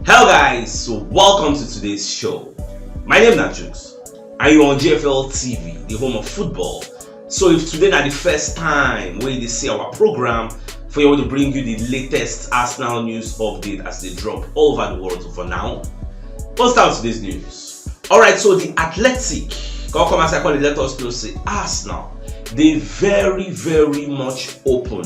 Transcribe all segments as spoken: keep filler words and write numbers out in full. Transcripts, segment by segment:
Hello guys, so welcome to today's show. My name na Jukes and you're on G F L T V, the home of football. So if today na the first time wey you dey see our program, for here we dey bring you the latest Arsenal news update as they drop all over the world for now. Let's start today's news. Alright, so the Athletic come come as I call it, let us know say Arsenal dey very very much open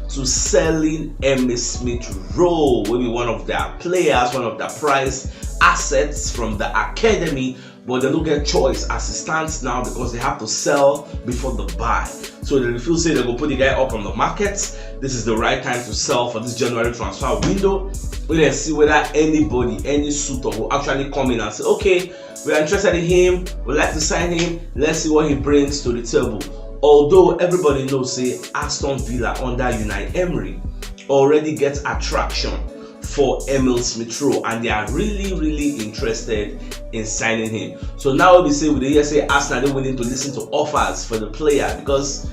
to selling Emile Smith Rowe, wey be one of their players, one of their prize assets from the academy, but they no get choice as it stands now because they have to sell before the buy. So they feel say they go put the guy up on the market. This is the right time to sell for this January transfer window. We then see whether anybody, any suitor will actually come in and say, okay, we are interested in him, we'd like to sign him, let's see what he brings to the table. Although everybody knows say Aston Villa under Unai Emery already get attraction for Emile Smith Rowe and they are really really interested in signing him. So now we say we dey hear say Arsenal dey willing to listen to offers for the player because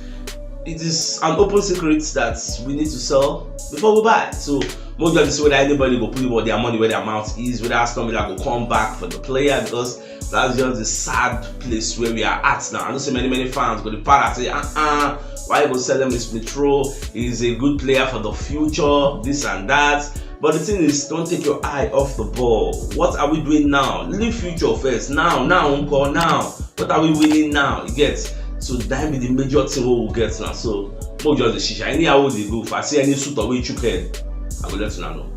it is an open secret that we need to sell before we buy. So most of see whether anybody go put about their money where their mouth is, whether Aston Villa go come back for the player, because that's just the sad place where we are at now. I know so many many fans go the para say, uh-uh, why you go sell him? Is Mitro is a good player for the future, this and that. But the thing is, don't take your eye off the ball. What are we doing now? Leave future first. Now, now, uncle, now. What are we winning now? You get? So that be the major thing we will get now. So, no just the shisha. Anyhow they go, if I see any suit or way you can, I will let you know.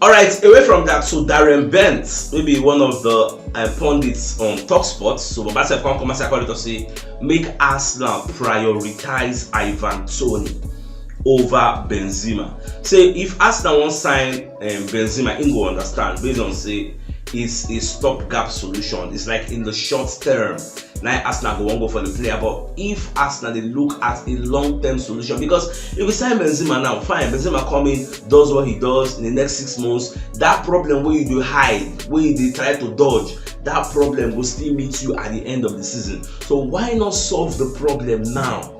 Alright, away from that, so Darren Bent, maybe one of the uh, pundits on Talksport, so Baba Sef come come as I call it to say, make Arsenal prioritize Ivan Toney over Benzema. Say if Arsenal wan sign um, Benzema, he go understand based on say it's a stopgap solution. It's like in the short term, now Arsenal go wan go for the player. But if Arsenal dey look at a long-term solution, because if we sign Benzema now, fine, Benzema come in, does what he does in the next six months. That problem wey you dey hide, wey you dey try to dodge, that problem go still meet you at the end of the season. So why not solve the problem now?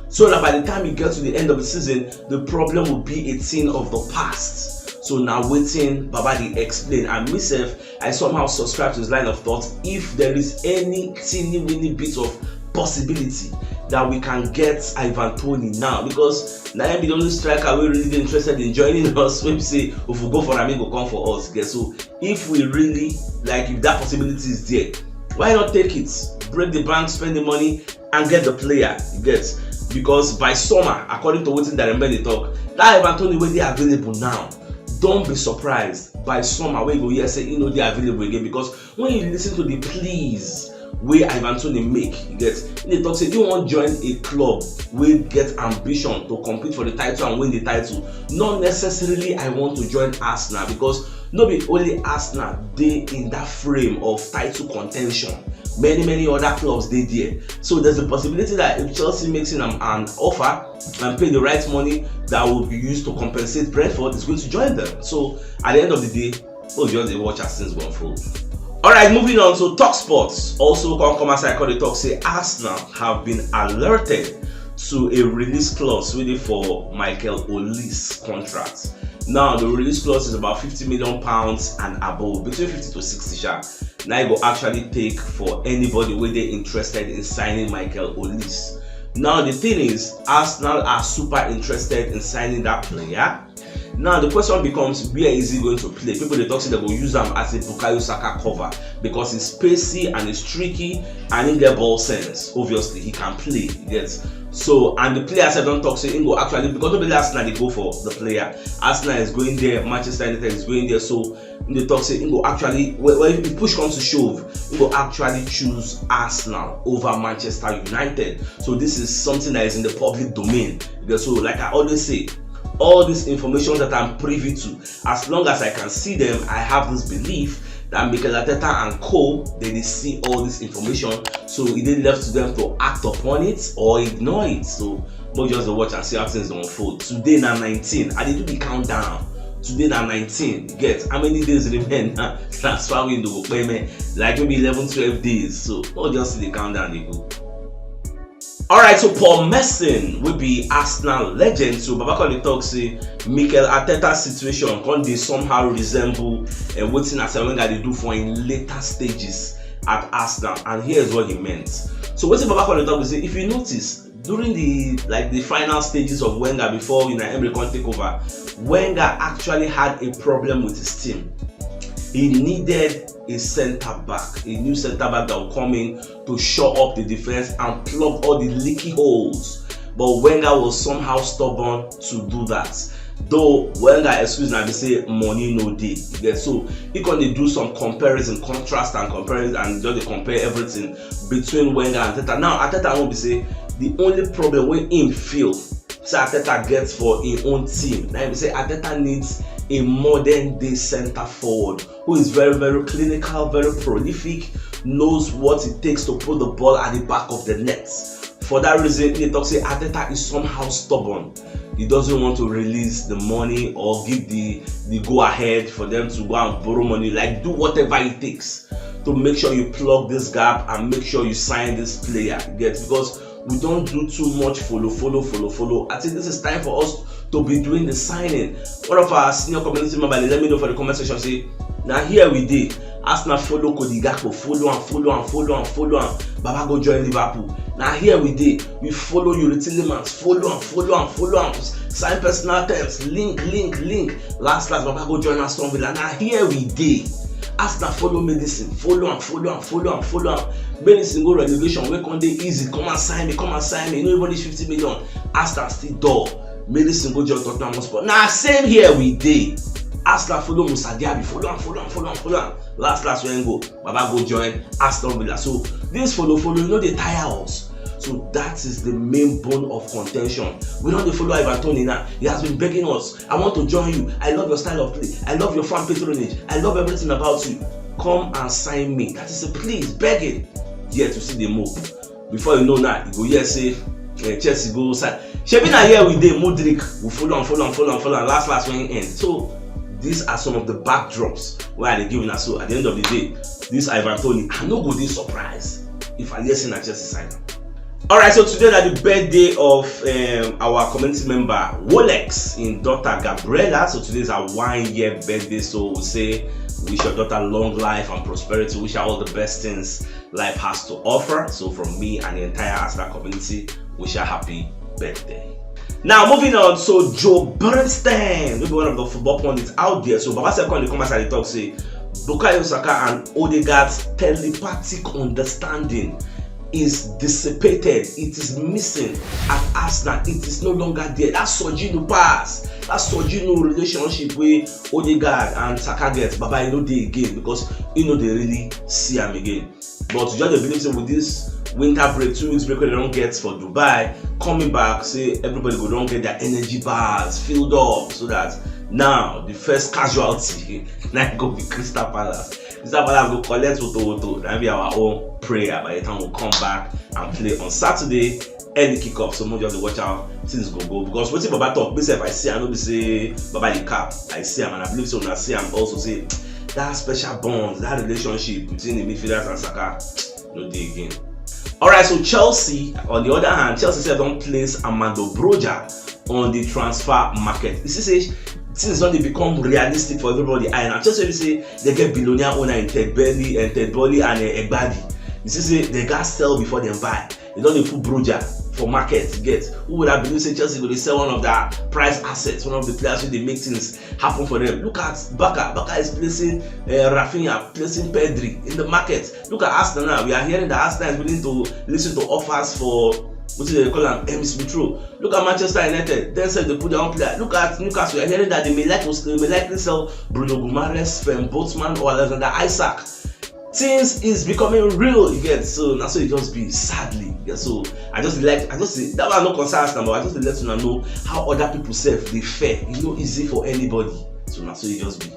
So that by the time you get to the end of the season, the problem will be a thing of the past. So now waiting, Baba dey explain. And myself, I somehow subscribe to his line of thought. If there is any teeny weeny bit of possibility that we can get Ivan Toney now, because now him be the only striker wey really dey interested in joining us. Wey be say if we go for am, he go come for us. Get so if we really like, if that possibility is there, why not take it? Break the bank, spend the money, and get the player. You get? Because by summer, according to wetin Darren Bent dey talk, that Ivan Toney wey dey available now, don't be surprised. By summer, wey you go hear say he no dey available again, because when you listen to the pleas wey Ivan Toney make, you get, he dey talk say he wan join a club wey get ambition to compete for the title and win the title. Not necessarily I want to join Arsenal, because no be only Arsenal dey in that frame of title contention. Many many other clubs dey there. So there's a possibility that if Chelsea makes him an, an offer and pay the right money that will be used to compensate Brentford, is going to join them. So at the end of the day, we'll just dey watch as things go unfold. Alright, moving on. So Talksport also come come as I call the talk say Arsenal have been alerted to a release clause wey dey for Michael Olise contract. Now the release clause is about fifty million pounds and above, between fifty to sixty sha. Now e go actually take for anybody wey dey interested in signing Michael Olise. Now the thing is, Arsenal are super interested in signing that player. Now the question becomes, where is he going to play? People dey talk say they go use am as a Bukayo Saka cover because he's pacey and he's tricky and he get ball sense. Obviously, he can play. Yes. So and the player sef don talk say he go actually, because no be Arsenal dey go for the player. Arsenal is going there. Manchester United is going there. So he dey talk say he go actually, when, when if push comes to shove, he go actually choose Arsenal over Manchester United. So this is something that is in the public domain. Because so, like I always say, all this information that I'm privy to, as long as I can see them, I have this belief that Mikel Arteta and co, they dey see all this information. So it dey left to them to act upon it or ignore it. So we just dey watch and see how things dey unfold. Today na nineteen. I dey do the countdown. Today na nineteen. Get how many days remain? Transfer window go pay me like maybe eleven, twelve days. So we just see the countdown dey go. Alright, so Paul Merson will be Arsenal legend. So Baba come dey talk say Mikel Arteta situation come dey somehow resemble uh, wetin Arsene Wenger dey do for im later stages at Arsenal, and here's what he meant. So wetin Baba come dey talk be say, if you notice, during the like the final stages of Wenger before Unai Emery come take over, Wenger actually had a problem with his team. He needed a centre back, a new centre back that will come in to shore up the defence and plug all the leaky holes. But Wenger was somehow stubborn to do that. Though Wenger excuse na be say money no dey. You get, so he come dey do some comparison, contrast and comparison, and just dey compare everything between Wenger and Arteta. Now Arteta wan be say the only problem wey him feel say Arteta get for im own team na im be say Arteta needs a modern day centre forward who is very, very clinical, very prolific, knows what it takes to put the ball at the back of the net. For that reason, he talks say Arteta is somehow stubborn. He doesn't want to release the money or give the the go ahead for them to go and borrow money, like, do whatever it takes to make sure you plug this gap and make sure you sign this player. You get, because we don't do too much follow, follow, follow, follow. I think this is time for us to be doing the signing. One of our senior community members, let me know for the comment section, say, now here we did. Arsenal follow Cody Gakpo, follow and follow and follow and follow and Baba go join Liverpool. Now here we did. We follow Yuri Tillemans, follow and follow and follow and sign personal terms, link, link, link. Last, last, Baba go join Aston Villa. Now here we did. Arsenal follow medicine, follow am, follow am, follow am, follow am. Medicine go relegation, wey come dey easy, come and sign me, come and sign me. You know, everybody fifty million. Arsenal still dull. Medicine go join Tottenham Hotspur. Na same here we dey. Arsenal follow Musa Diaby, follow am, follow am, follow am, follow am. Last, last, when go, Baba go join Aston Villa. So this follow, follow, you know, they tire us. So that is the main bone of contention. We don't follow Ivan Tony now. He has been begging us. I want to join you. I love your style of play. I love your fan patronage. I love everything about you. Come and sign me. That is a please, begging. Yet you see the move. Before you know now, you go here say uh, Chelsea go side. Shebi na here we dey, Mudrik. We follow and follow and follow and follow and last, last when end. So these are some of the backdrops where I give now. So at the end of the day, this Ivan Tony, I no go dey surprised if I hear say na Chelsea sign. All right, so today na the birthday of um, our community member Wolex, in daughter Gabriella. So today is her one year birthday. So we say wish your daughter long life and prosperity. Wish her all the best things life has to offer. So from me and the entire Arsenal community, wish her happy birthday. Now moving on, so Joe Bernstein, maybe one of the football pundits out there. So Baba Second, the come as I talk say, Bukayo Saka and Odegaard's telepathic understanding is dissipated, it is missing at Arsenal, it is no longer there. That Sojinu pass, that Sojinu relationship wey Odegaard and Saka get, Baba, e no dey again because e no dey really see am again. But you just dey believe say with this winter break, two weeks break wey dem don get for Dubai, coming back, say everybody go don get their energy bars filled up so that now the first casualty na go be Crystal Palace. Crystal Palace go collect woto woto. That be our own prayer by the time we come back and play on Saturday, early kickoff. So make just watch out things go go, because wetin Baba talk, me sef I see, I no be say Baba dey cap. I see am and I believe say una see am also, say that special bond, that relationship between the midfielders and Saka no dey again. Alright, so Chelsea, on the other hand, Chelsea sef don place Armando Broja on the transfer market. You see say things don dey become realistic for everybody eye now. Chelsea be say they get billionaire owner in Ted Bailey and Ted Bailey and uh, Egbadi. You see say they gats sell before dem buy. They don dey put Broja for market. Get, who would have believed say Chelsea go dey sell one of their prize assets, one of the players wey dey make things happen for them? Look at Baka. Baka is placing uh, Rafinha, placing Pedri in the market. Look at Arsenal now. We are hearing that Arsenal is willing to listen to offers for what do they call am, Emmy Smith Rowe. Look at Manchester United. Dem sef dey put their own player. Look at Newcastle. We are hearing that they may like they may likely sell Bruno Guimaraes, Sven Botman, or Alexander Isak. Things is becoming real again. So na so e just be, sadly. Yeah, so I just like I just say that one no concern us now, but I just dey let una know how other people sef dey fare. E no easy for anybody. So na so e just be.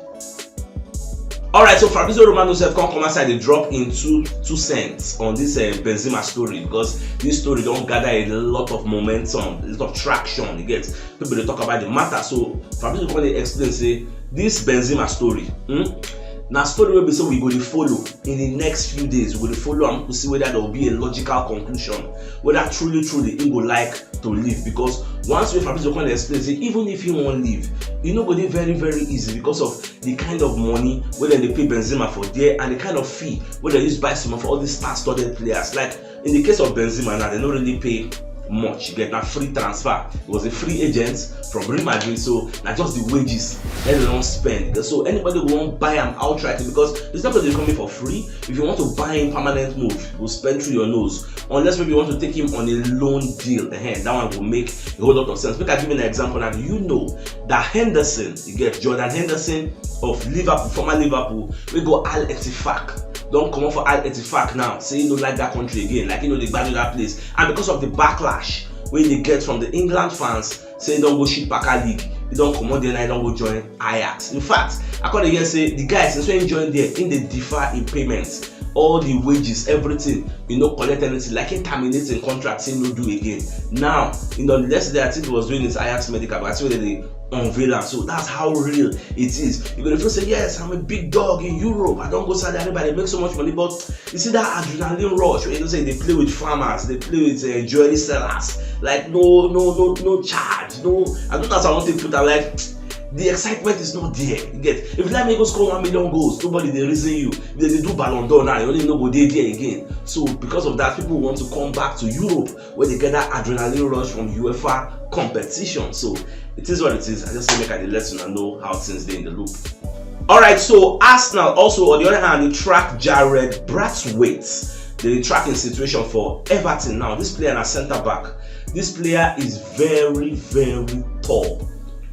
Alright, so Fabrizio Romano sef come come outside dey drop in two two cents on this uh, Benzema story, because this story don gather a lot of momentum, a lot of traction. You get, people dey talk about the matter. So Fabrizio come dey explain say this Benzema story, hmm, Na story wey be say we go dey follow in the next few days. We go dey follow am to see whether there will be a logical conclusion, whether truly truly he go like to leave, because once wey Fabrizio come explain say even if he wan leave, e no go dey very very easy because of the kind of money wey dem dey pay Benzema for there and the kind of fee wey dem use buy some of all these star-studded players. Like in the case of Benzema now, dem no really pay much. You get, na free transfer. He was a free agent from Real Madrid, so na just the wages dem don spend. So anybody who wan buy am outright, because this nobody dey come in for free. If you want to buy him permanent move, you go spend through your nose. Unless maybe you want to take him on a loan deal, eh, that one go make a whole lot of sense. Make I give you an example now. You know that Henderson, you get Jordan Henderson of Liverpool, former Liverpool, wey go Al Ettifaq, don comot for Al Ettifaq now, say he no like that country again, like he no dey gbadu that place. And because of the backlash wey he dey get from the England fans, say he don go shit packer league, he don comot there, now he don go join Ajax. In fact, I come dey hear say the guy, since when he join there, he dey defer in payments, all the wages, everything, he no collect anything, like he terminate him contract, say he no do again. Now, in the next day, I think he was doing his Ajax medical, but I see whether they unveil am. So that's how real it is. You go dey feel say, "Yes, I'm a big dog in Europe. I don go Saudi Arabia, I dey make so much money," but you see that adrenaline rush wey you know say you dey play with farmers, dey play with uh, jewelry sellers, like no, no, no, no charge, no. I don't know how I want to put am. Like the excitement is not there. You get, if you like me go score one million goals, nobody dey reason you. If they dey do Ballon d'Or now, you only no go dey there again. So because of that, people want to come back to Europe where they get that adrenaline rush from UEFA competition. So it is what it is. I just say make I dey let una know how things dey in the loop. All right, so Arsenal also, on the other hand, dey track Jarrad Braithwaite. They dey track him situation for Everton now. This player na centre back. This player is very, very tall.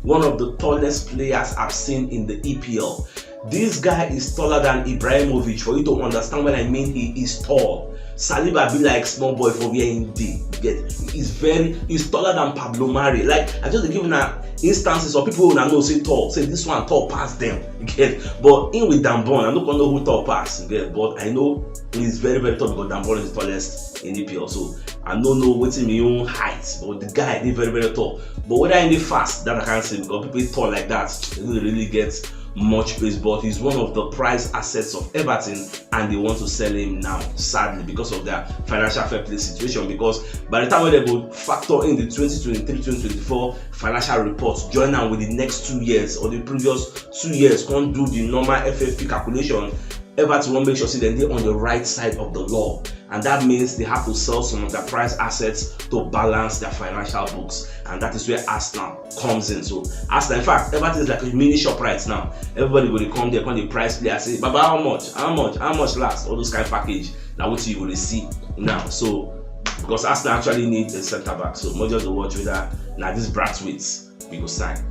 One of the tallest players I've seen in the E P L. This guy is taller than Ibrahimovic. For you to understand what I mean, he is tall. Saliba be like small boy for where he dey. You get, he's very, he's taller than Pablo Mari. Like, I just dey give una instances of people una know say tall, say this one tall pass them. You get, but in with Dambon, I no come know who tall pass. You get, but I know he's very, very tall because Dambon is the tallest in E P L. So I no know wetin him own height, but the guy dey very, very tall. But whether he dey fast, that I can't say, because people tall like that, they no dey really get much pace. But he's one of the prize assets of Everton, and they want to sell him now, sadly, because of their financial fair play situation. Because by the time when they go factor in the twenty twenty-three twenty twenty-four financial reports, join am with the next two years or the previous two years, come do the normal F F P calculation, Everton wan make sure say dem dey on the right side of the law, and that means they have to sell some of their prize assets to balance their financial books, and that is where Arsenal comes in. So Arsenal, in fact, Everton is like a mini Shoprite now. Everybody go dey come there, come dey price player, say, "Baba, how much? How much? How much last?" All those kind of package. Na wetin you go dey see now. So because Arsenal actually need a centre back, so more just dey watch whether na this Braithwaite we go sign.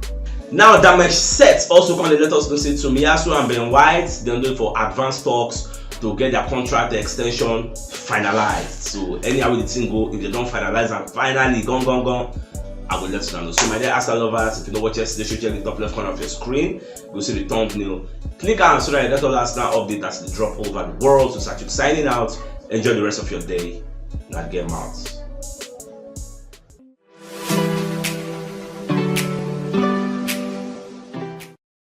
Now, Damesh Set also come dey let us know say Tomiyasu and Ben White dem dey for advanced talks to get their contract extension finalized. So anyhow wey the thing go, if they don finalize am finally, gone, gone, gone, I go let una know. So my dear Arsenal lovers, if you no watch yesterday show, check the top left corner of your screen. You go see the thumbnail. Click am so that you get all Arsenal update as they drop over the world. So Sachuk signing out. Enjoy the rest of your day. Now get out.